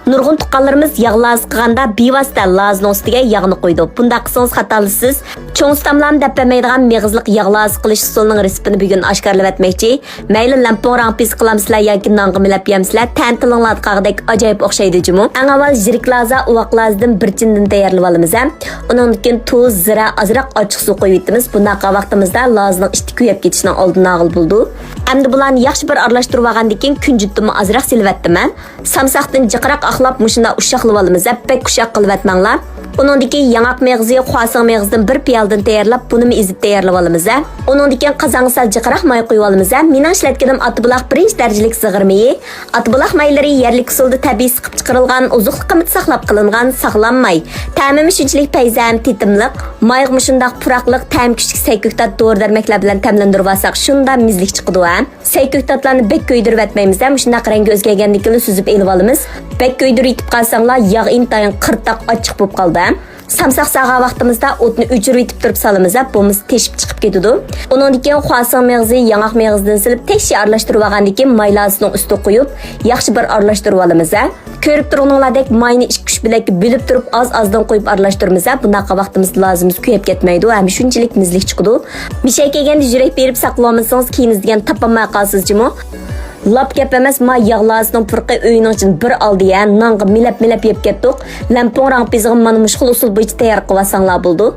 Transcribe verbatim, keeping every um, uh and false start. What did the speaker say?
نۇرغۇن تۇغقانلىرىمىز ياغ لازا قىلغاندا بىۋاسىتە لازىنىڭ ئۈستىگە ياغنى قۇيىدۇ. بۇنداق قىلسىڭىز خاتالىشىسىز. چوڭ ئۇستاملارمۇ دەپ بەرمەيدىغان مېغىزلىق ياغ لازا قىلىش ئۇسۇلىنىڭ رېتسېپىنى بۈگۈن ئاشكارىلىۋەتمەكچى. مەيلى لەڭپۇڭ راڭپىسى قىلامسىلەر ياكى نانغا مىلەپ يەمسىلەر، تەنە تىلىڭلاردا قالغۇدەك ئاجايىپ ئوخشايدۇ جۇمۇ. ئەڭ ئاۋۋال يىرىك لازا، ئۇۋاق لازىدىن بىر چىنىدىن تەييارلىۋالىمىز ھە. ئۇنىڭدىن كېيىن تۇز، زىرە، ئازراق ئاچچىق سۇ قويۇۋېتىمىز. بۇنداق قىلغان ۋاقتىمىزدا لازىنىڭ ئىچى كۆيۈپ كېتىشنىڭ ئالدىنى ئالغىلى بولىدۇ. ئەمدى بۇلارنى ياخشى بىر ئارىلاشتۇرۇۋالغاندىن كېيىن كۈنجۈتتىنمۇ ئازراق سېلىۋەتتىم ھە. سامساقتىن جىقراق ئاقلاپ مۇشۇنداق ئۇششاقلىۋالىمىز ھە، بەك ئۇششاق قىلىۋەتمەڭلار. ئۇنىڭدىن كېيىن ياڭاق مېغىزى، خۇاسىڭ مېغىزىدىن بىر پىيالىدىن تەييارلاپ، بۇنىمۇ ئېزىپ تەييارلىۋالىمىز ھە. ئۇنىڭدىن كېيىن قازانغا سەل جىقراق ماي قۇيۇۋالىمىز ھە. مېنىڭ ئىشلەتكىنىم ئاتابۇلاق بىرىنچى دەرىجىلىك زىغىر مېيى. ئاتابۇلاق مايلىرى يەرلىك ئۇسۇلدا تەبىئىي سىقىپ چىقىرىلغان، ئوزۇقلۇق قىممىتى ساقلاپ قېلىنغان ساغلام ماي. تەمىمۇ شۇنچىلىك پەيزى ھەم تېتىملىق. مايغا مۇشۇنداق پۇراقلىق، تەمى كۈچلۈك سەي كۆكتات، دورا دەرمەكلەر بىلەن تەملەندۈرۈۋالساق شۇنداق مەززىلىك چىقىدۇ ھە. سەي كۆكتاتلارنى بەك كۆيدۈرۈۋەتمەيمىز ھە، مۇشۇنداق رەڭگى ئۆزگەرگەندىن كېيىن سۈزۈپ ئېلىۋالىمىز. بەك كۆيدۈرۈۋېتىپ قالساڭلار ياغ ئىنتايىن قىرتاق ئاچچىق بولۇپ قالىدۇ ھە. سامساق سالغان ۋاقتىمىزدا ئوتنى ئۆچۈرۈۋېتىپ تۇرۇپ سالىمىز ھە، بولمىسا تېشىپ چىقىپ كېتىدۇ. ئۇنىڭدىن كېيىن خۇاسىڭ مېغىزى، ياڭاق مېغىزىدىن سېلىپ تەكشى ئارىلاشتۇرۇۋالغاندىن كېيىن ماي لازىسىنىڭ ئۈستىگە قويۇپ ياخشى بىر ئارىلاشتۇرۇۋالىمىز ھە. كۆرۈپ تۇرغىنىڭلاردەك ماينى ئىككى ئۈچ بۆلەككە بۆلۈپ تۇرۇپ ئاز ئازدىن قويۇپ ئارىلاشتۇرىمىز ھە. بۇنداق قىلغان ۋاقتىمىزدا لازىمىز كۆيۈپ كەتمەيدۇ ھەم شۇنچىلىك مەززىلىك چىقىدۇ. مىشەگە كەلگەندە يۈرەك بېرىپ ساقلىۋالمىسىڭىز كېيىن ئىزدىگەن تاپالماي قالىسىز جۇمۇ. لاپ گەپ ئەمەس، ما ياغ لازىنىڭ پۇرىقى ئۆينىڭ ئىچىنى بىر ئالدى ھە، نانغا مىلەپ مىلەپ يەپ كەتتۇق. لەڭپۇڭ راڭپىزىغا مانا مۇشۇ خىل ئۇسۇل بويىچە تەييار قىلىۋالساڭلار بولىدۇ.